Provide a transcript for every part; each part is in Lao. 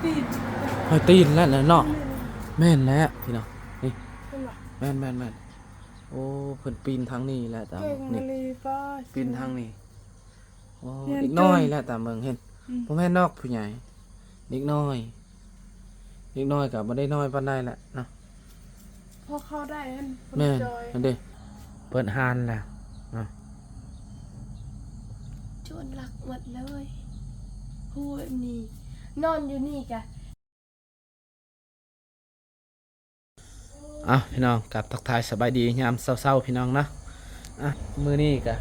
ຕີນ ຮອຍຕີນແລ້ວນະເນາະ. ແມ່ນແລ້ວພີ່ນ້ອງ ນີ້ ເຫັນບໍ່? ແມ່ນໆໆ ໂອ້ ເພິ່ນປີນທາງນີ້ແຫຼະຕາມ ເກັ່ງອີ່ຫຼີ ນີ້ ປ້າ ປີນທາງນີ້. ໂອ້ ເດັກນ້ອຍແຫຼະຕາມເບິ່ງ ເຫັນ ອືມ ບໍ່ແມ່ນດອກຜູ້ໃຫຍ່ ເດັກນ້ອຍ ເດັກນ້ອຍກໍບໍ່ໄດ້ນ້ອຍປານໃດແຫຼະເນາະ ພໍເຂົ້າໄດ້ຫັ້ນ. ແມ່ນ ເພິ່ນຈ່ອຍ ເຫັນເດ້ ເປີດຮ້ານແລ້ວເນາະ. ໂຈນລັກໝົດເລີຍ ຮູ້ແບບນີ້ ນອນຢູ່ນີ້ກະ ເອົ້າ ພີ່ນ້ອງ ກັບທັກທາຍສະບາຍດີຍາມເຊົ້າໆ ພີ່ນ້ອງເນາະ. ອ່ະ ມື້ນີ້ກະ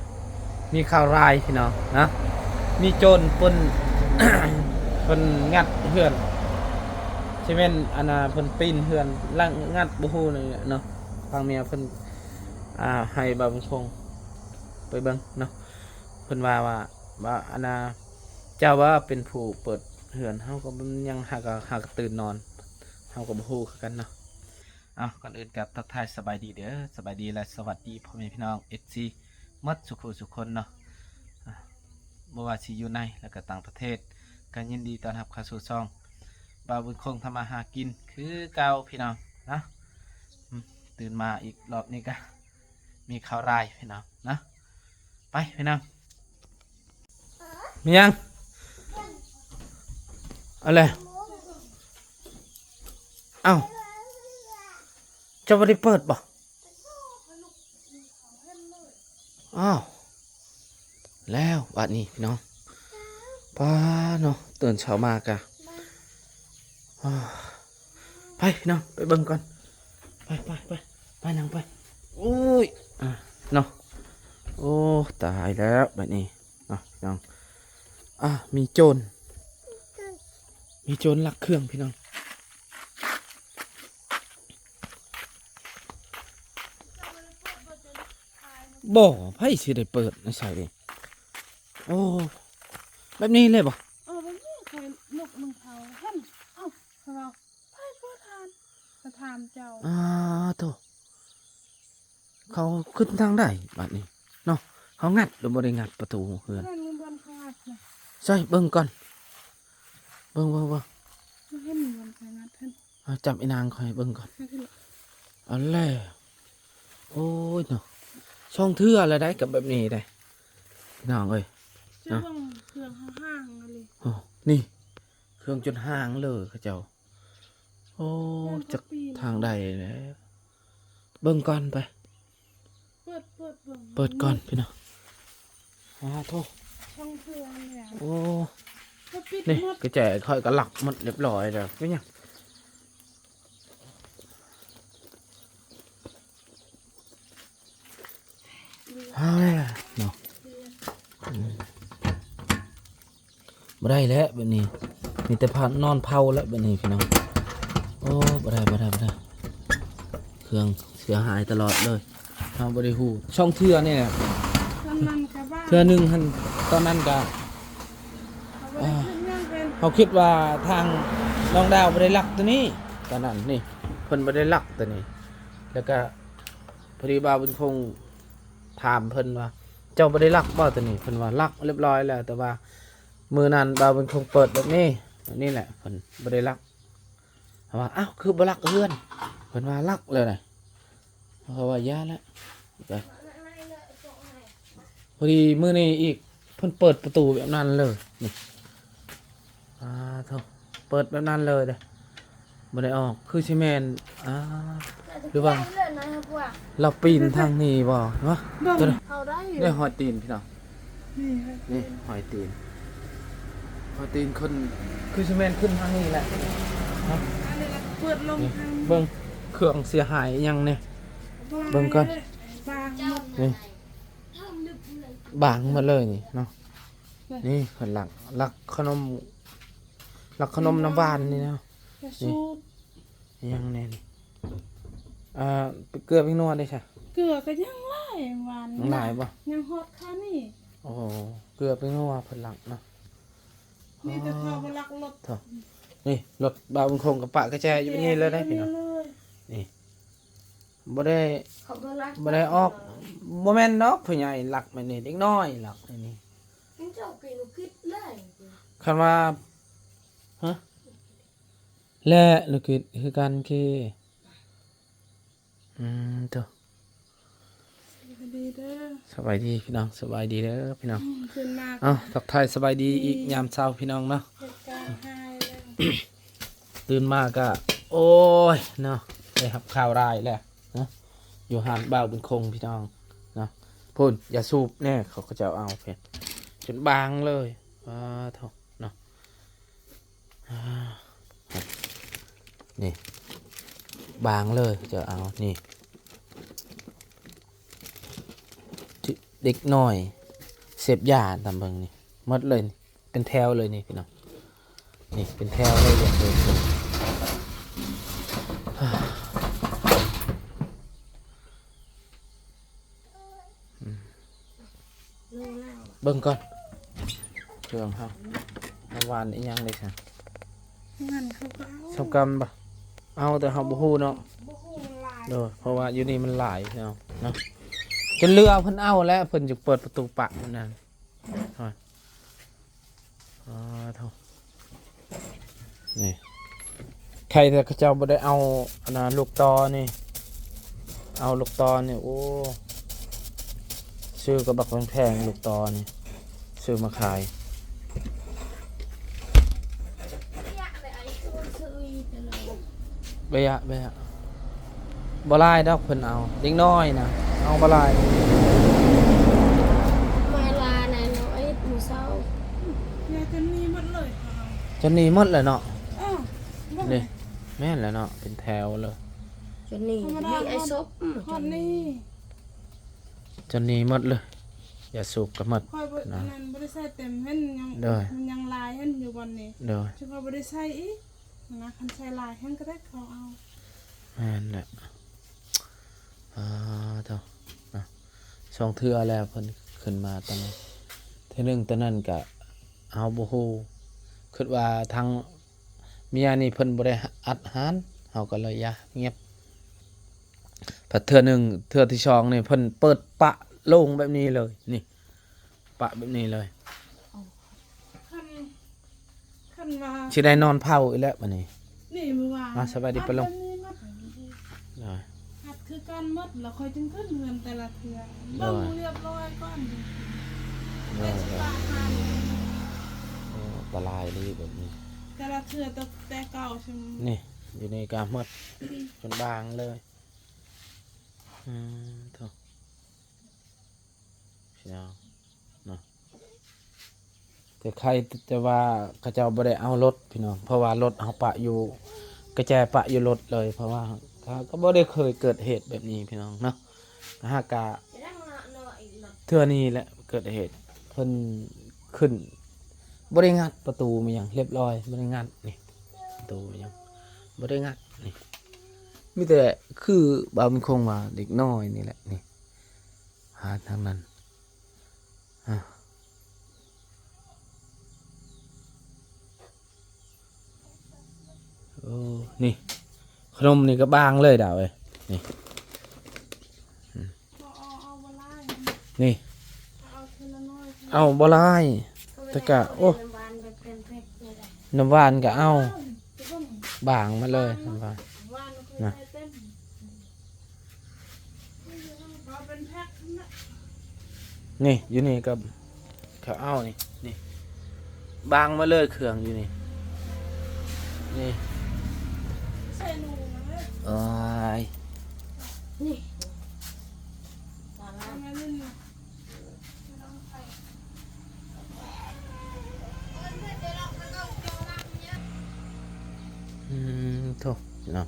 ມີຂ່າວຮ້າຍພີ່ນ້ອງເນາະ ມີໂຈນປົນ ເພິ່ນງັດເຮືອນ ຊິແມ່ນອັນນ່າ ເພິ່ນປີນເຮືອນ ລັກງັດ ບໍ່ຮູ້ນີ້ແຫຼະເນາະ. ທາງເມຍເພິ່ນ ອ່າ ໃຫ້ບ່າວບຸນຄົງໄປເບິ່ງເນາະ ເພິ່ນວ່າ ວ່າ ວ່າອັນນ່າ ເຈົ້າວ່າເປັນຜູ້ເປີດເຮືອນ ເຮົາກໍຍັງ ຫາກະ ຫາກະຕື່ນນອນ ເຮົາກໍບໍ່ຮູ້ຄືກັນເນາະ. ເອົ້າ ກ່ອນອື່ນກໍທັກທາຍສະບາຍດີເດີ ສະບາຍດີ ແລະ ສະຫວັດດີພໍ່ແມ່ພີ່ນ້ອງ ເອັຟຊີ ໝົດສູ່ຜູ້ສູ່ຄົນເນາະ. ອ່າ ບໍ່ວ່າຊິຢູ່ໃນ ແລະ ກໍຕ່າງປະເທດ ກໍຍິນດີຕ້ອນຮັບເຂົ້າສູ່ຊ່ອງບ່າວບຸນຄົງທຳມາຫາກິນຄືເກົ່າພີ່ນ້ອງເນາະ. ອືມ ຕື່ນມາອີກລອບນີ້ກະມີຂ່າວຮ້າຍພີ່ນ້ອງເນາະ. ໄປພີ່ນ້ອງ ມີຫຍັງ? ເອົາແຫຼະ ເອົ້າ ເຈົ້າບໍ່ໄດ້ເປີດບໍ່? ອ້າວ ແລ້ວບາດນີ້ພີ່ນ້ອງ ປ້າເນາະ ຕື່ນເຊົ້າມາກະ ອ້າ ໄປພີ່ນ້ອງ ໄປເບິ່ງກ່ອນ ໄປ ໄປ ໄປ ໄປ ນັ່ງໄປ. ໂອ້ຍ ອ່າ ເນາະ ໂອ້ ຕາຍແລ້ວບາດນີ້ເນາະພີ່ນ້ອງ. ອ່າ ມີໂຈນ ມີໂຈນລັກເຄື່ອງພີ່ນ້ອງ. ບໍ່ ໃຜຊິໄດ້ເປີດໃນໃສເດ. ໂອ້ ແບບນີ້ເລີຍບໍ່? ເອີ ແບບນີ້ ຂ້ອຍລຸກໜຶ່ງເຂົາ ຫັ້ນ ເອົ້າ ຂ້ອຍວ່າ ໃຜເປີດຫັ້ນ ຂ້ອຍຖາມເຈົ້າ. ອ້າໂທ້ ເຂົາຂຶ້ນທາງໃດບາດນີ້ເນາະ? ເຂົາງັດຫຼືບໍ່ໄດ້ງັດປະຕູເຮືອນ? ນັ້ນມັນບ່ອນເຂົາງັດນະ. ໃສ ເບິ່ງກ່ອນ ເບິ່ງ ເບິ່ງ ເບິ່ງ ບໍ່ເຫັນມັນໄປງັດເພິ່ນ. ເອົາ ຈັບອີນາງຂ້ອຍເບິ່ງກ່ອນ. ເອົາແລ້ວ ໂອ້ຍເນາະ ສອງເທື່ອແລ້ວໄດ໋ ກັບແບບນີ້ໄດ໋ ພີ່ນ້ອງເອີຍ ເຈົ້າເນາະ ເບິ່ງເຄື່ອງເຮົາຫ່າງອີ່ຫຼີ. ໂອ້ ນີ້ ເຄື່ອງຈົນຫ່າງເລີຍເຂົາເຈົ້າ. ໂອ້ ຈັກທາງໃດແລ້ວ ເບິ່ງກ່ອນໄປ. ເປີດ ເປີດເບິ່ງ ເປີດກ່ອນພີ່ນ້ອງ. ອ້າໂທ້ ຊ່ອງເພື່ອນແລ້ວ. ໂອ້ ເຂົາປິດ ນີ້ ໝົດ ກະແຈຂ້ອຍກໍລັກໝົດຮຽບຮ້ອຍແລ້ວ ເປັນຫຍັງ? ເອົາແລ້ວເນາະ ອືມ. ບໍ່ໄດ້ແລ້ວແບບນີ້ ມີແຕ່ພານອນເຜົາແລ້ວແບບນີ້ພີ່ນ້ອງ. ໂອ້ ບໍ່ໄດ້ ບໍ່ໄດ້ ບໍ່ໄດ້ ເຄື່ອງເສຍຫາຍຕະຫຼອດເລີຍ ເຮົາບໍ່ໄດ້ຮູ້ ສອງເທື່ອນີ້ແຫຼະ. ຕອນນັ້ນກະວ່າ ເທື່ອໜຶ່ງຫັ້ນ ຕອນນັ້ນກະ ເຮົາບໍ່ໄດ້ ອ່າ ຄິດຫຍັງເປັນ ເຮົາຄິດວ່າທາງນ້ອງດາວບໍ່ໄດ້ລັກໂຕນີ້ ຕອນນັ້ນນີ້ ເພິ່ນບໍ່ໄດ້ລັກໂຕນີ້ ແລ້ວກະ ພໍດີບ່າວບຸນຄົງຖາມເພິ່ນວ່າ ເຈົ້າບໍ່ໄດ້ລັກບໍ່ໂຕນີ້? ເພິ່ນວ່າລັກຮຽບຮ້ອຍແລ້ວ ແຕ່ວ່າມື້ນັ້ນບ່າວບຸນຄົງເປີດແບບນີ້ ແບບນີ້ແຫຼະ ເພິ່ນບໍ່ໄດ້ລັກ. ເຮົາວ່າ ອ້າວ ຄືບໍ່ລັກເຮືອນ? ເພິ່ນວ່າລັກແລ້ວນະ. ເຮົາວ່າຢ່າແຫຼະ ໄປ ພໍດີມື້ນີ້ອີກ ເພິ່ນເປີດປະຕູແບບນັ້ນເລີຍ ນີ້ ອ້າໂທ້ ເປີດແບບນັ້ນເລີຍເດ້ ບໍ່ໄດ້ອອກ ຄືຊິແມ່ນ ອ້າ ຫຼືວ່າລາວປີນທາງນີ້ບໍ່ເນາະ? ເບິ່ງ ໂຕໃດ? ເຂົ້າໄດ້ຢູ່ ໄດ້ຮອຍຕີນພີ່ນ້ອງ ນີ້ຮອຍຕີນ ນີ້ຮອຍຕີນ ຮອຍຕີນຂຶ້ນ ຄືຊິແມ່ນຂຶ້ນທາງນີ້ແຫຼະເນາະ. ອັນນີ້ລະເປີດລົງ ນີ້ ທາງ ເບິ່ງເຄື່ອງເສຍຫາຍອີ່ຫຍັງນີ້ ເບິ່ງກ່ອນ ບາງໝົດ ນີ້ ບາງໝົດເລີຍນີ້ເນາະ. ນີ້ເພິ່ນລັກ ລັກຂະໜົມ ລັກຂະໜົມນ້ຳຫວານນີ້ເນາະ ນີ້ ອີ່ຫຍັງແດ່ນີ້ ອ່າ ເກືອແປ້ງນົວເດ້ຊະ? ເກືອກໍຍັງຫຼາຍຫວານ ຍັງຫຼາຍບໍ່? ຍັງຮອດຄານີ້. ໂອ້ ເກືອແປ້ງນົວເພິ່ນລັກເນາະ. ມີແຕ່ເຂົາບໍ່ລັກລົດ ນີ້ລົດບ່າວບຸນຄົງກະປະກະແຈຢູ່ນີ້ເລີຍເດ້ພີ່ນ້ອງ ນີ້ ບໍ່ໄດ້ ເຂົາບໍ່ລັກ ບໍ່ໄດ້ອອກ ບໍ່ແມ່ນດອກ ຜູ້ໃຫຍ່ລັກແມ່ນນີ້ ເດັກນ້ອຍລັກແມ່ນນີ້ ເຈົ້າເປັນລູກຄິດເລີຍ ຄັນວ່າ ຮະ ແລະ ລູກກິດຄືກັນເຄ ອືມ ໂຕ ສະບາຍດີເດີ ສະບາຍດີພີ່ນ້ອງ ສະບາຍດີເດີພີ່ນ້ອງ ອືມ ຕື່ນມາ ເອົ້າ ກະທັກທາຍສະບາຍດີອີກ ອືມ ຍາມເຊົ້າພີ່ນ້ອງເນາະ ເຮັດການຫາຍແລ້ວ ຕື່ນມາກະ ໂອ້ຍເນາະ ໄດ້ຮັບຂ່າວຮ້າຍແລ້ວເນາະ ຢູ່ຮ້ານບ່າວບຸນຄົງພີ່ນ້ອງເນາະ ພຸ້ນ ຢາສູບແນ່ ເຂົາ ເຂົາເຈົ້າເອົາເພິ່ນ ຈົນບາງເລີຍ ປາໂທ້ເນາະ ນີ້ ບາງເລີຍ ເຈົ້າເອົາ ນີ້ ເດັກນ້ອຍເສບຢາ ຕາມເບິ່ງນີ້ ໝົດເລີຍ ເປັນແຖວເລີຍນີ້ພີ່ນ້ອງ ນີ້ເປັນແຖວເລີຍ ອືມ ເບິ່ງກ່ອນ ເຄື່ອງເຮົາ ນ້ຳຫວານອີ່ຫຍັງເດ້ຊະ ນັ້ນເຂົາກະເອົາ ສຳກຳບໍ່ ເອົາ ແຕ່ເຮົາບໍ່ຮູ້ເນາະ ບໍ່ຮູ້ມັນຫຼາຍ ໂດຍ ເພາະວ່າຢູ່ນີ້ມັນຫຼາຍເນາະ ເນາະ ຈົນເຫຼືອເພິ່ນເອົາແລ້ວ ເພິ່ນຈະເປີດປະຕູປະນັ້ນ ອາ ໂທ້ ນີ້ ໄຄແຕ່ເຂົາເຈົ້າບໍ່ໄດ້ເອົາ ອັນນ່າ ລູກຕໍນີ້ ເອົາລູກຕໍນີ້ ໂອ້ ຊື້ກະບັກແພງໆ ລູກຕໍນີ້ ຊື້ມາຂາຍ ເບຍະ ເບຍະ ບໍ່ຫຼາຍດອກ ເພິ່ນເອົາ ເດັກນ້ອຍນະ ເອົາບໍ່ຫຼາຍ ມາລານະ ນ້ອຍມື້ເຊົ້າ ເຈົ້ານີ້ໝົດເລີຍ ເຈົ້ານີ້ໝົດແລ້ວເນາະ ເອີ ນີ້ ແມ່ນແລ້ວເນາະ ເປັນແຖວເລີຍ ເຈົ້ານີ້ ທຳມະດາ ມີໄອ້ສົບ ຮອດນີ້ ເຈົ້ານີ້ໝົດເລີຍ ຢາສູບກະໝົດ ຂ້ອຍບໍ່ ນະ ອັນນັ້ນບໍ່ໄດ້ໃສ່ເຕັມ ເຫັນຍັງ ໂດຍ ມັນຍັງຫຼາຍ ເຫັນຢູ່ບ່ອນນີ້ ໂດຍ ເຈົ້າຂ້ອຍບໍ່ໄດ້ໃສ່ອີກ ຫັ້ນນະ ຄັນໃສ່ຫຼາຍແຮງກະໄດ້ເຂົາເອົາ ແມ່ນແຫຼະ ອາ ໂທ້ ສອງເທື່ອແລ້ວເພິ່ນຂຶ້ນມາຕອນນັ້ນ ເທື່ອໜຶ່ງຕອນນັ້ນກະເຮົາບໍ່ຮູ້ ຄິດວ່າທາງເມຍນີ້ເພິ່ນບໍ່ໄດ້ອັດຮ້ານ ເຮົາກະເລີຍຢ່າງຽບ ພັດເທື່ອໜຶ່ງ ເທື່ອທີສອງນີ້ເພິ່ນເປີດປະໂລ່ງແບບນີ້ເລີຍ ນີ້ ປະແບບນີ້ເລີຍ ຄັນ ຄັນວ່າ ຊິໄດ້ນອນເຝົ້າອີກແລ້ວບາດນີ້ ນີ້ມື້ວານ ມາ ສະບາຍດີປ້າລຸງ ອັດແບບນີ້ໝົດ ໂດຍ ອັດຄືກັນໝົດ ແລ້ວຂ້ອຍຈຶ່ງຂຶ້ນເຮືອນແຕ່ລະເທື່ອ ໂດຍ ເບິ່ງລຽບລ້ອຍກ່ອນ ໂດຍ ໄປສະປາຫາ ໂອ້ ອັນຕະລາຍເລີຍແບບນີ້ ແຕ່ລະເທື່ອ ແຕ່ ແຕ່ເກົ່າຊັ້ນ ນີ້ ຢູ່ນີ້ກະໝົດ ອືມ ຈົນບາງເລີຍ ອືມ ໂທ້ ພີ່ນ້ອງເນາະ ແຕ່ໄຄແຕ່ວ່າເຂົາເຈົ້າບໍ່ໄດ້ເອົາລົດພີ່ນ້ອງ ເພາະວ່າລົດເຮົາປະຢູ່ ກະແຈປະຢູ່ລົດເລີຍ ເພາະວ່າເຮົາກະບໍ່ໄດ້ເຄີຍເກີດເຫດແບບນີ້ພີ່ນ້ອງເນາະ ຫາກະເທື່ອນີ້ແຫຼະເກີດເຫດ ເພິ່ນຂຶ້ນ ບໍ່ໄດ້ງັດປະຕູ ມີຫຍັງ ລຽບລ້ອຍ ບໍ່ໄດ້ງັດ ນີ້ ປະຕູຫຍັງ ບໍ່ໄດ້ງັດ ນີ້ ມີແຕ່ຄືບ່າວບຸນຄົງວ່າ ເດັກນ້ອຍນີ້ແຫຼະ ນີ້ ຫາທາງນັ້ນ ອາ ໂອ້ ນີ້ ຂະໜົມນີ້ກະບາງເລີຍດາວເອີຍ ນີ້ ອືມ ບໍ່ເອົາ ເອົາບໍ່ຫຼາຍ ນີ້ ເອົາເທື່ອລະໜ້ອຍ ເອົາບໍ່ຫຼາຍ ແຕ່ກະ ໂອ້ ນ້ຳຫວານກະເອົາ ບາງມາເລີຍ ນ້ຳຫວານ ຫວານ ນະ ນີ້ ຢູ່ນີ້ກະ ເຂົາເອົານີ້ ນີ້ ບາງມາເລີຍເຄື່ອງຢູ່ນີ້ ນີ້ ໂອ້ຍ ນີ້ ອືມ ໂທ້ ເນາະ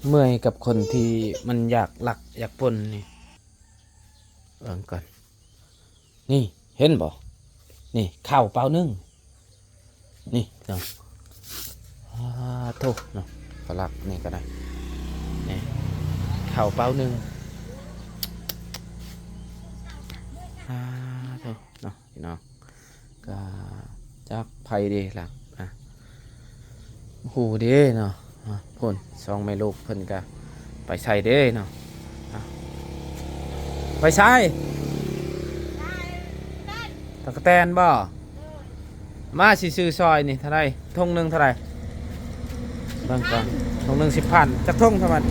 ເມື່ອຍກັບຄົນທີ່ມັນຢາກລັກຢາກປົນນີ້ ເບິ່ງກ່ອນ ນີ້ ເຫັນບໍ່ ນີ້ ເຂົ້າເປົາໜຶ່ງ ນີ້ເນາະ ອາ ໂທ້ເນາະ ຝຣັ່ງນີ້ກະໄດ້ ນີ້ ເຂົ້າເປົາໜຶ່ງ ອາ ໂທ້ເນາະ ພີ່ນ້ອງ ກະຈັກໃຜເດລະ ອາ ບໍ່ຮູ້ເດເນາະ ອາ ພຸ້ນ ສອງແມ່ລູກເພິ່ນກະໄປໃສເດເນາະ ອາ ໄປໃສ ຕັກກະແຕນບໍ່ ມາຊິຊື້ຊອຍນີ້ເທົ່າໃດ ຖົງໜຶ່ງເທົ່າໃດ ເບິ່ງກ່ອນ ຖົງໜຶ່ງສິບພັນ ຈັກຖົງເທົ່ານັ້ນ?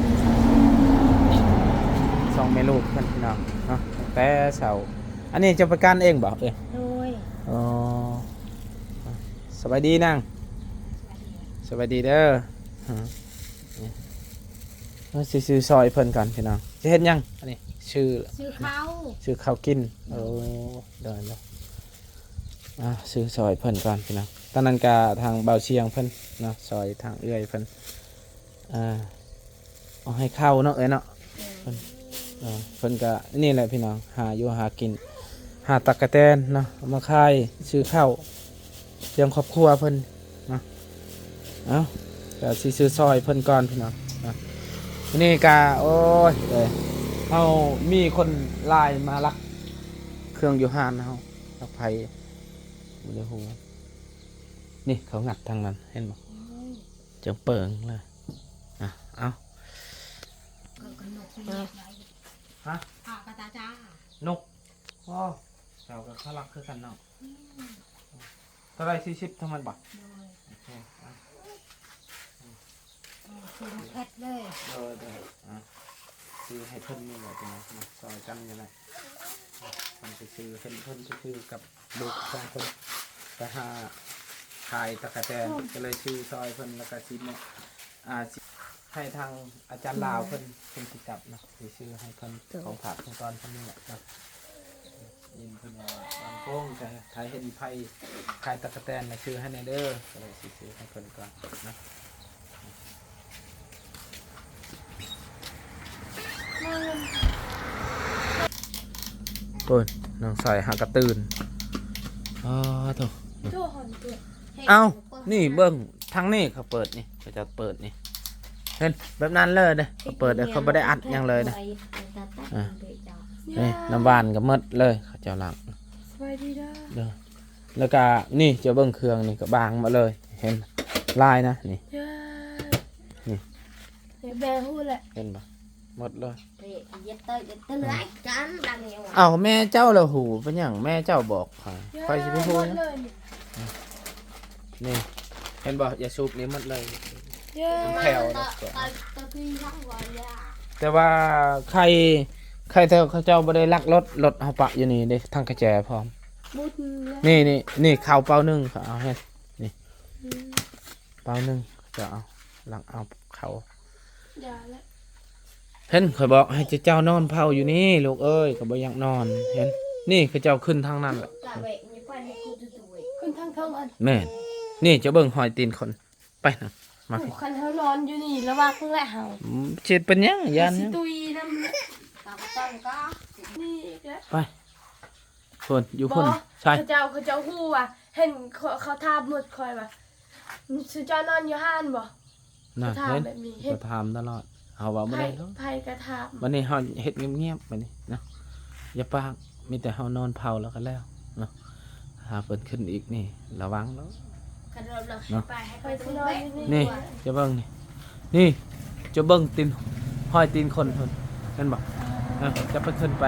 ສອງແມ່ລູກເພິ່ນພີ່ນ້ອງເນາະ ຕັ້ງແຕ່ເຊົ້າ. ອັນນີ້ເຈົ້າໄປການເອງບໍ່ເອີຍ? ໂດຍ. ອໍ ສະບາຍດີນາງ. ສະບາຍດີເດີ. ເອີ ຊິຊື້ຊ່ອຍເພິ່ນກ່ອນພີ່ນ້ອງ. ຊິເຮັດຫຍັງອັນນີ້? ຊື້ ຊື້ເຂົ້າ ຊື້ເຂົ້າກິນ. ໂອ້ ໂດຍໆ. ອ່າ ຊື້ຊ່ອຍເພິ່ນກ່ອນພີ່ນ້ອງ. ຕອນນັ້ນກະທາງບ່າວຊຽງເພິ່ນເນາະ ຊ່ອຍທາງເອື້ອຍເພິ່ນ ອ່າ ເອົາໃຫ້ເຂົ້າເນາະເອື້ອຍເນາະ. ເພິ່ນ ເອີ ເພິ່ນກະນີ້ແຫຼະພີ່ນ້ອງ ຫາຢູ່ຫາກິນ ຫາຕັກກະແຕນເນາະ ເອົາມາຂາຍ ຊື້ເຂົ້າ ລ້ຽງຄອບຄົວເພິ່ນເນາະ. ເອົ້າ ກະຊິຊື້ຊ່ອຍເພິ່ນກ່ອນພີ່ນ້ອງເນາະ. ມື້ນີ້ກະ ໂອ້ຍ ເອີຍ ເຮົາມີຄົນລາຍມາລັກເຄື່ອງຢູ່ຮ້ານເຮົາ. ລັກໃຜ ບໍ່ໄດ້ຮູ້. ນີ້ເຂົາງັດທາງນັ້ນ ເຫັນບໍ່? ໂອ້ຍ ຈັ່ງເປີງເລີຍ. ອ່ະ ເອົາ ກໍ ກໍນົກນີ້ ຮະ? ປາກະຕາຈ້າ ນົກ. ອໍ ເຈົ້າກໍເຂົາລັກຄືກັນເນາະ. ອືມ ເທົ່າໃດ? ສີ່ສິບເທົ່ານັ້ນບໍ່? ໂດຍ. ໂອເຄ ອ່ະ ໂອ້ ຊື້ມາແພັດເລີຍ. ໂດຍໆ. ອ່ະ ຊື້ໃຫ້ເພິ່ນນີ້ແຫຼະ ພີ່ນ້ອງເນາະ ຊ່ອຍກັນນີ້ແຫຼະ. ມັນໄປຊື້ ເຫັນເພິ່ນໄປຊື້ກັບລູກສອງຄົນ ໄປຫາຂາຍຕັກກະແຕນ ກໍເລີຍຊື້ຊ່ອຍເພິ່ນ ແລ້ວກໍຊິມາ ອ່າ ຊິໃຫ້ທາງອາຈານລາວເພິ່ນ ເພິ່ນຊິກັບເນາະ ຊິຊື້ໃຫ້ເພິ່ນ ຂອງຝາກຂອງຕ້ອນເພິ່ນນີ້ແຫຼະເນາະ. ຍິນເພິ່ນວ່າບ້ານໂປ່ງ ຖ້າ ຖ້າເຫັນໃຜຂາຍຕັກກະແຕນ ມາຊື້ໃຫ້ແດ່ເດີ ກໍເລີຍຊິຊື້ໃຫ້ເພິ່ນກ່ອນເນາະ. ໂອ້ຍ ນ້ອງສາຍຫາກະຕື່ນ. ອ້າໂທ້ ໂອ້ ເອົ້າ ນີ້ເບິ່ງ ທາງນີ້ເຂົາເປີດນີ້ ເຂົາເຈົ້າເປີດນີ້ ເຫັນແບບນັ້ນເລີຍເດ້. ເຂົາເປີດເດ້ ເຂົາບໍ່ໄດ້ອັດຫຍັງເລີຍເດ້. ອ່າ ນີ້ນ້ຳຫວານກໍໝົດເລີຍ ເຂົາເຈົ້າລ້າງ. ສະບາຍດີເດີ ເດີ. ແລ້ວກະນີ້ ເຈົ້າເບິ່ງເຄື່ອງນີ້ກໍບາງໝົດເລີຍ ເຫັນຫຼາຍນະນີ້. ເອີ ນີ້ ແບບຮູ້ແຫຼະ ເຫັນບໍ່? ໝົດເລີຍ. ເອົ້າ ແມ່ເຈົ້າລະຮູ້ ເປັນຫຍັງແມ່ເຈົ້າບອກຂ້ອຍ ຂ້ອຍຊິໄປຮູ້ຫຍັງ? ນີ້ ເຫັນບໍ່? ຢາສູບນີ້ໝົດເລີຍ. ແຖວ ແຕ່ວ່າໄຄ ໄຄແຕ່ເຂົາເຈົ້າບໍ່ໄດ້ລັກລົດ ລົດເຮົາປະຢູ່ນີ້ເດ້ ທັງກະແຈພ້ອມ. ນີ້ ນີ້ ນີ້ເຂົ້າເປົາໜຶ່ງ ເຂົາເອົາໃຫ້ ນີ້ ເປົາໜຶ່ງ ເຂົາເຈົ້າເອົາ ລັກເອົາເຂົ້າ. ຢ່າແຫຼະ ເຫັນຂ້ອຍບອກໃຫ້ເຈົ້ານອນເຝົ້າຢູ່ນີ້ລູກເອີຍ ກໍບໍ່ຢາກນອນ. ເຫັນ ນີ້ເຂົາເຈົ້າຂຶ້ນທາງນັ້ນແຫຼະ ຂຶ້ນທາງເທິງອັນ ແມ່ນ. ນີ້ເຈົ້າເບິ່ງຮອຍຕີນຄົນ ໄປນະ ມາ ໂອ້ ຄັນເຮົານອນຢູ່ນີ້ລະວັງແຫຼະເຮົາ ອືມ ຊິເປັນຫຍັງ ຢ້ານຫຍັງ ຊິຕຸຍນຳ ນີ້ອີກແລ້ວ ໄປ ພຸ້ນ ຢູ່ພຸ້ນ ບໍ່ ໃຊ່ ເຂົາເຈົ້າ ເຂົາເຈົ້າຮູ້ວ່າ ເຫັນເຂົາ ເຂົາຖາມໝົດຂ້ອຍວ່າ ສຸເຈົ້ານອນຢູ່ຫັ້ນບໍ່? ນະ ເຫັນ ເຂົາຖາມແບບນີ້ ເຂົາຖາມຕະຫຼອດ ເຮົາເວົ້າບໍ່ໄດ້ດອກ ໃຜກໍຖາມ. ບັດນີ້ເຮົາເຮັດງຽບໆ ບັດນີ້ເນາະ ຢ່າປາກ ມີແຕ່ເຮົານອນເຝົ້າແລ້ວກໍແລ້ວເນາະ. ຖ້າເພິ່ນຂຶ້ນອີກນີ້ລະວັງເນາະ ເນາະ. ນີ້ເຈົ້າເບິ່ງນີ້ ນີ້ ເຈົ້າເບິ່ງຕີນ ຮອຍຕີນຄົນເພິ່ນ ເຫັນບໍ່? ເອີ ເຈົ້າໄປຂຶ້ນໄປ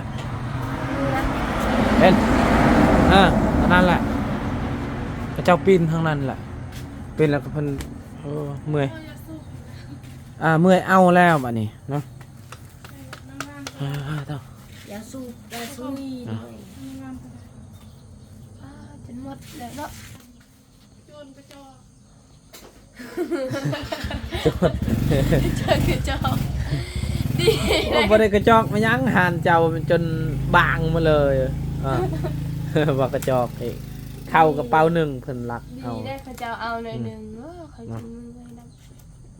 ເຫັນ? ເອີ ອັນນັ້ນແຫຼະ ເຂົາເຈົ້າປີນທາງນັ້ນແຫຼະ ປີນແລ້ວກໍເພິ່ນ ໂອ້ ເມື່ອຍ ອ່າ ເມື່ອຍເອົາແລ້ວບັດນີ້ເນາະ. ອ່າ ເຈົ້າ ຢ່າສູບ ຢ່າສູບ ອ່າ ຈົນໝົດແລ້ວເນາະ. ໂຈນກະຈອກ ໂຈນ ໂຈນກະຈອກ ດີ ໂອ້ ບໍ່ໄດ້ກະຈອກມາຫຍັງ ຮ້ານເຈົ້າມັນຈົນບາງໝົດເລີຍ ອ່າ ວ່າກະຈອກອີກ ເຂົ້າກະເປົາໜຶ່ງເພິ່ນລັກເອົາ ດີໄດ້ເຂົາເຈົ້າເອົາໜ້ອຍໜຶ່ງ ອືມ ໂອ້ ຂ້ອຍກິນມັນບໍ່ໄດ້.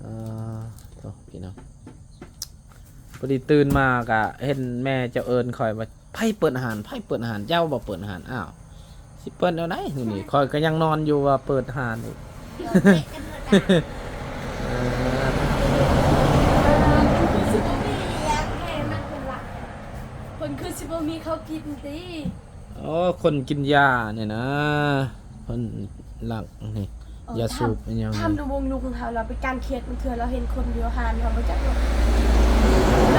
ເອີ ໂທ້ ພີ່ນ້ອງ ພໍດີຕື່ນມາກະເຫັນແມ່ເຈົ້າເອີ້ນຂ້ອຍວ່າ ໃຜເປີດຮ້ານ ໃຜເປີດຮ້ານ ເຈົ້າບໍ່ເປີດຮ້ານ. ອ້າວ ຊິເປີດແນວໃດມື້ນີ້ ຂ້ອຍກໍຍັງນອນຢູ່ວ່າເປີດຮ້ານອີກ. ເອີ ເພິ່ນຄືຊິບໍ່ມີເຂົ້າກິນຕິ. ໂອ້ ຄົນກິນຢານີ້ນະ ເພິ່ນລັກນີ້ ຢາສູບອີ່ຫຍັງ ຖາມດູວົງລຸງເຮົາ ລາວໄປການຂຽດບາງເທື່ອລາວເຫັນຄົນຢູ່ຮ້ານເຮົາບໍ່ຈັກ ລາວ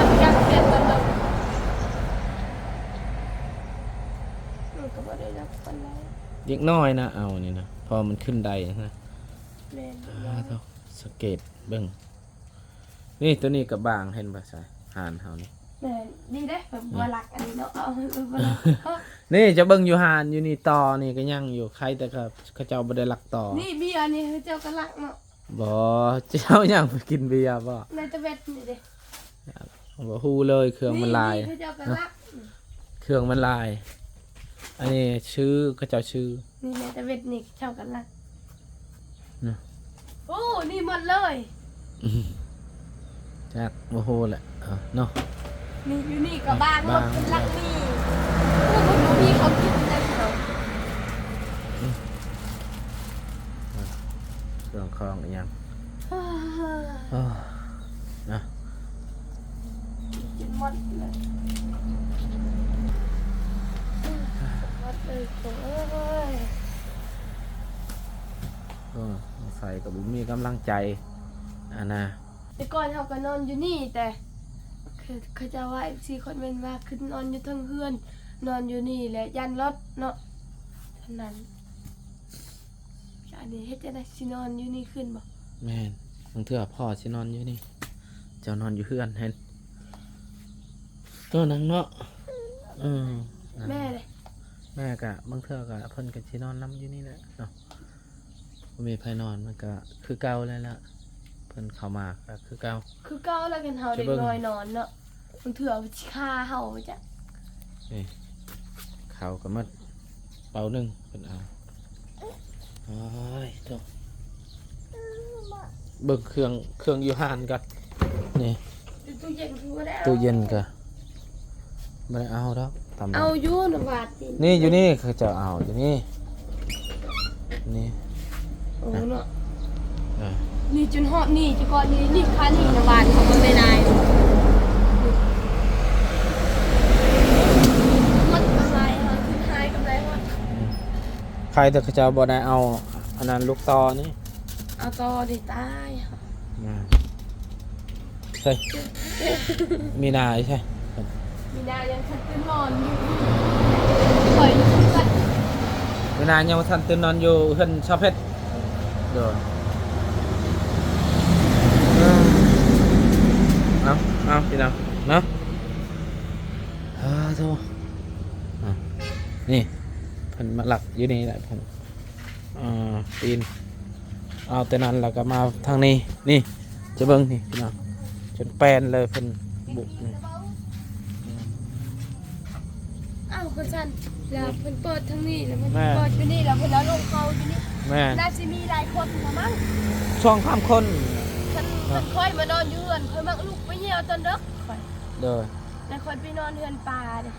ໄປການຂຽດຕອນເລີກ ມັນກໍບໍ່ໄດ້ລັກປານໃດ. ເດັກນ້ອຍນະ ເອົານີ້ນະ ພໍມັນຂຶ້ນໄດ້ນະ ແມ່ນ ອ່າ ເອີ. ສັງເກດເບິ່ງ ນີ້ ໂຕນີ້ກໍບາງ ເຫັນບໍ່ຊະ ຮ້ານເຮົານີ້. ແມ່ນ ດີເດ້ ເພິ່ນບໍ່ລັກອັນນີ້ເນາະ ເອົາ ເພິ່ນບໍ່ລັກ. ນີ້ ເຈົ້າເບິ່ງຢູ່ຮ້ານຢູ່ນີ້ ຕໍນີ້ກໍຍັງຢູ່ ໄຄແຕ່ເຂົາ ເຂົາເຈົ້າບໍ່ໄດ້ລັກຕໍ. ນີ້ເບຍນີ້ ເຂົາເຈົ້າກໍລັກເນາະ. ບໍ່ ເຈົ້າຍັງໄປກິນເບຍບໍ່? ໃນຕະເວັດນີ້ເດ້. ບໍ່ຮູ້ເລີຍ ເຄື່ອງມັນຫຼາຍ ນີ້ ນີ້ເຂົາເຈົ້າກໍລັກ ເຄື່ອງມັນຫຼາຍ. ອັນນີ້ຊື່ ເຂົາເຈົ້າຊື່ ນີ້ແມ່ຕາເວັດນີ້ເຈົ້າກໍລັກນະ. ໂອ້ ນີ້ໝົດເລີຍ ຈັກ ບໍ່ຮູ້ແຫຼະ ເອີ ເນາະ. ນີ້ ຢູ່ນີ້ກໍບາງ ບາງ ເພິ່ນລັກນີ້ ໂອ້ ເພິ່ນບໍ່ມີເຂົາກິນແລ້ວ ເຄື່ອງຂອງອີ່ຫຍັງ ເອີ ນະ. ກິນໝົດເລີຍ ໝົດເລີຍໂຕເອີຍ. ເອີ ສົງໄສກໍບໍ່ມີກຳລັງໃຈ ອັນນະ. ແຕ່ກ່ອນເຮົາກໍນອນຢູ່ນີ້ ແຕ່ ເຂົາເຈົ້າວ່າ ເອັຟຊີ ຄອມເມັນວ່າ ຂຶ້ນນອນຢູ່ເທິງເຮືອນ ນອນຢູ່ນີ້ແຫຼະ ຢ້ານລົດເນາະ ເທົ່ານັ້ນ. ອັນນີ້ເຮັດຈັ່ງໃດ ຊິນອນຢູ່ນີ້ຄືນບໍ່? ແມ່ນ ບາງເທື່ອພໍ່ຊິນອນຢູ່ນີ້ ເຈົ້ານອນຢູ່ເຮືອນຫັ້ນ ໂຕນັ່ງເນາະ. ເອີ ແມ່ເດ? ແມ່ກະບາງເທື່ອກະເພິ່ນກະຊິນອນນຳຢູ່ນີ້ແຫຼະເນາະ ບໍ່ມີໃຜນອນ ມັນກະຄືເກົ່າແລ້ວລະ ເພິ່ນເຂົ້າມາກະຄືເກົ່າ ຄືເກົ່າແລ້ວ. ຄັນເຮົາເດັກນ້ອຍນອນເນາະ ບາງເທື່ອຊິຄາເຮົາຈັກ. ນີ້ ເຂົ້າກໍໝົດເປົາໜຶ່ງ ເພິ່ນເອົາ. ໂອ້ຍ ໂທ້ ເບິ່ງເຄື່ອງ ເຄື່ອງຢູ່ຮ້ານກ່ອນ. ນີ້ ຕູ້ເຢັນຄືບໍ່ໄດ້ເອົາ ຕູ້ເຢັນກໍບໍ່ໄດ້ເອົາດອກ ຕາມ ເອົາຢູ່ນະຫວາດນີ້ ນີ້ຢູ່ນີ້ ເຂົາເຈົ້າເອົາຢູ່ນີ້ ນີ້. ໂອ້ເນາະ ເອີ ນີ້ຈົນຮອດນີ້ ແຕ່ກ່ອນນີ້ ນີ້ຄານີ້ນະຫວາດເຂົາບໍ່ໄດ້ຫຼາຍ ໝົດກຳໄລ ເຮົາຄືນຫາຍກຳໄລຮອດ. ອືມ ໃຄແຕ່ເຂົາເຈົ້າບໍ່ໄດ້ເອົາອັນນັ້ນລູກຕໍນີ້ ເອົາຕໍນີ້ຕາຍ. ນະ ໃຊ່ ມີນາຢູ່ໃຊ່ ມີນາຍັງທັນຕື່ນນອນຢູ່ ຂ້ອຍຢູ່ເຮືອນ ມີນາຍັງບໍ່ທັນຕື່ນນອນຢູ່ເຮືອນຊາວເພັດ. ໂດຍ ເອີ ເອົາ ເອົາ ພີ່ນ້ອງເນາະ ເອີ ໂທ້ ອ່ະ ນີ້ ເພິ່ນມາລັກຢູ່ນີ້ແຫຼະ ເພິ່ນ ອ່າ ປີນເອົາແຕ່ນັ້ນ ແລ້ວກໍມາທາງນີ້ ນີ້ ຈະເບິ່ງນີ້ພີ່ນ້ອງ ຈົນແປນເລີຍ ເພິ່ນບຸກນີ້. ອ້າວ ຄືຊັ້ນ ແລ້ວເພິ່ນເປີດທາງນີ້ ແລ້ວເພິ່ນ ແມ່ນ ເປີດຢູ່ນີ້ ແລ້ວເພິ່ນເອົາລົງເຂົ້າຢູ່ນີ້. ແມ່ນ ໜ້າຊິມີຫຼາຍຄົນລະມັ້ງ ສອງສາມຄົນ. ຄັນ ຄັນຂ້ອຍມານອນຢູ່ເຮືອນ ຂ້ອຍມັກລຸກໄປຍ່ຽວຕອນເດິກ ຂ້ອຍ. ໂດຍ ແລ້ວຂ້ອຍໄປນອນເຮືອນປ່າເດ້.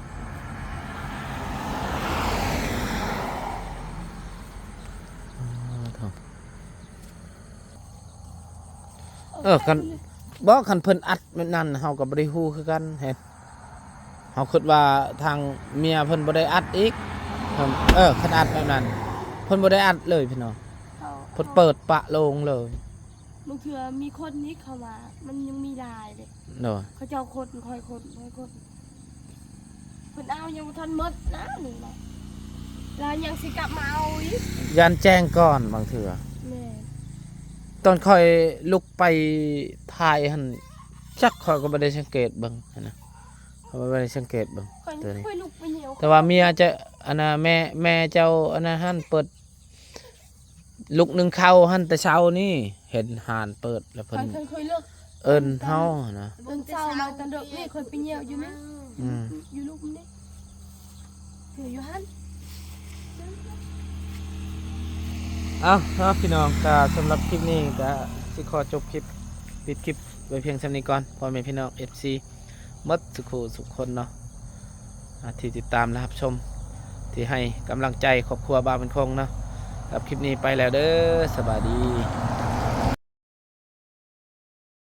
ເອີ ຄັນ ບໍ່ ຄັນເພິ່ນອັດແບບນັ້ນ ເຮົາກໍບໍ່ໄດ້ຮູ້ຄືກັນ ເຫັນ ເຮົາຄິດວ່າທາງເມຍເພິ່ນບໍ່ໄດ້ອັດອີກ ເພິ່ນ ເອີ ຄັນອັດແບບນັ້ນ ເພິ່ນບໍ່ໄດ້ອັດເລີຍພີ່ນ້ອງ ເພິ່ນເປີດປະໂລ່ງເລີຍ. ບາງເທື່ອມີຄົນນີ້ເຂົ້າມາ ມັນຍັງມີຫຼາຍເດ້. ໂດຍ ເຂົາເຈົ້າຄົນ ຂ້ອຍຄົນ ຂ້ອຍຄົນ ເພິ່ນເອົາຍັງບໍ່ທັນໝົດນະ ນີ້ນະ ລາວຍັງຊິກັບມາເອົາອີກ. ຢ້ານແຈ້ງກ່ອນບາງເທື່ອ. ແມ່ນ ຕອນຂ້ອຍລຸກໄປຖ່າຍຫັ້ນ ຈັກ ຂ້ອຍກໍບໍ່ໄດ້ສັງເກດເບິ່ງຫັ້ນນະ ຂ້ອຍບໍ່ໄດ້ສັງເກດເບິ່ງ ຂ້ອຍ ໂຕນີ້ ຂ້ອຍລຸກໄປຍ່ຽວ ແຕ່ວ່າເມຍຈະ ອັນນະ ແມ່ ແມ່ເຈົ້າ ອັນນະ ຫັ້ນເປີດ ລຸກໜຶ້ງເຂົ້າຫັ້ນແຕ່ເຊົ້ານີ້ ເຫັນຮ້ານເປີດແລ້ວເພິ່ນ ຂ້ອຍ ຂ້ອຍ ຂ້ອຍເລີກ ເອີ້ນເຮົາຫັ້ນນະ ເອີ້ນເຊົ້າມາຕອນເດິກນີ້ ຂ້ອຍໄປຍ່ຽວຢູ່ນີ້. ອືມ ຢູ່ລຸ່ມນີ້ ຢູ່ ຢູ່ຫັ້ນ. ເອົາເນາະ ພີ່ນ້ອງ ກະສຳລັບຄລິບນີ້ກະຊິຂໍຈົບຄລິບ ປິດຄລິບໄວ້ພຽງສ່ຳນີ້ກ່ອນ ພໍ່ແມ່ພີ່ນ້ອງ ເອັຟຊີ ໝົດສູ່ຄູ່ສູ່ຄົນເນາະ ອ່າ ທີ່ຕິດຕາມ ແລະ ຮັບຊົມ ທີ່ໃຫ້ກຳລັງໃຈຄອບຄົວບ່າວເປັນຄົງເນາະ. ສຳລັບຄລິບນີ້ໄປແລ້ວເດີ ສະບາຍດີ.